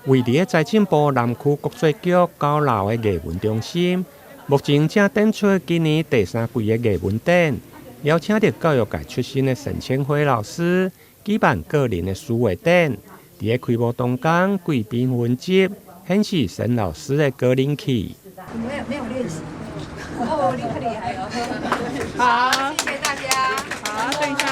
位佇財政部南區國稅局九樓的藝文中心，目前正展出今年第三季的藝文展，邀請著教育界出身的沈千輝老師舉辦個人的書畫展。佇個開幕當天，貴賓雲集，顯示沈老師的高人氣。沒有沒有練習。哦，你太厲害了。好，謝謝大家。好，等一下。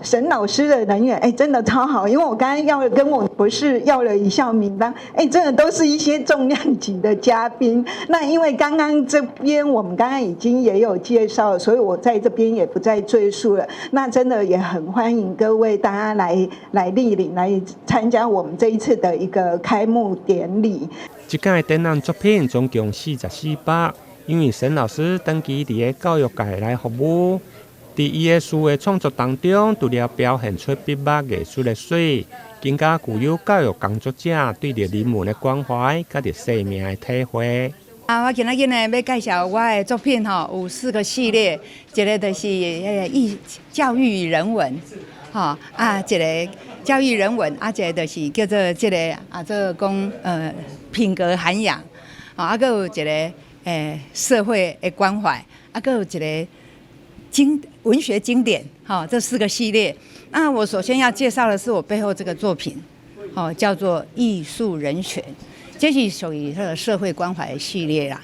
沈老師的人緣，哎，真的超好，因為我剛剛要跟我博士要了一下名單，哎，真的都是一些重量級的嘉賓。那因為剛剛這邊我們剛剛已經也有介紹，所以我在這邊也不再贅述了。那真的也很歡迎各位大家來蒞臨來參加我們這一次的一個開幕典禮。這屆的展覽作品總共44幅，因為沈老師長期佇個教育界來服務。佇伊的書畫創作當中，除了表現出筆墨藝術的媠，更加具有教育工作者對著人文的關懷，佮著生命的體會。啊，我今仔日呢欲介紹我的作品吼，有四個系列，一個就是彼个藝教育與人文，吼啊，一個教育人文，啊，一個就是叫做這個啊，做講品格涵養，啊，閣有一個社會的關懷，啊，閣有一個文學經典，哈，這四個系列。那我首先要介紹的是我背後這個作品，哦，叫做《藝術人權》，這是屬於這個社會關懷系列啦。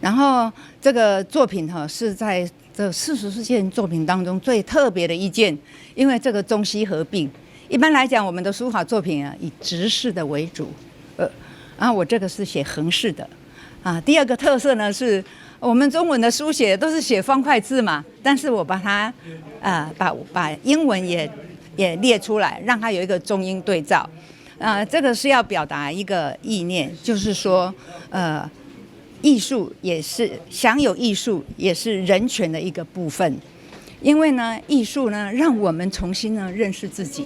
然後這個作品哈是在這44件作品當中最特別的一件，因為這個中西合併。一般來講，我們的書法作品啊以直式的為主，然後我這個是寫橫式的。啊，第二個特色呢是，我們中文的書寫都是寫方塊字嘛，但是我把它，啊，把英文也列出來，讓它有一個中英對照。啊，這個是要表達一個意念，就是說，藝術也是享有藝術，也是人權的一個部分。因為呢，藝術呢，讓我們重新呢認識自己，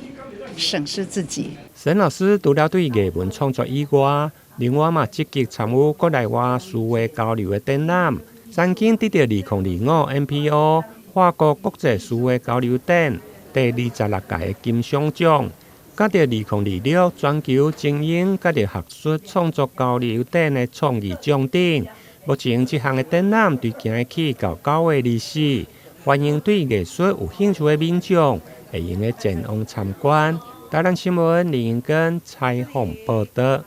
審視自己。沈老師除了對藝文創作以外，另外嘛積極參與國內外書畫交流的展覽，曾經得著2025 MPO 法國國際書畫交流展第26屆的金賞獎，佮著2026全球精英佮著學術創作交流展的創意獎等。目前這項的展覽對今日起到9月24，歡迎對藝術有興趣的民眾會用得前往參觀。台南新聞林英根採訪報導。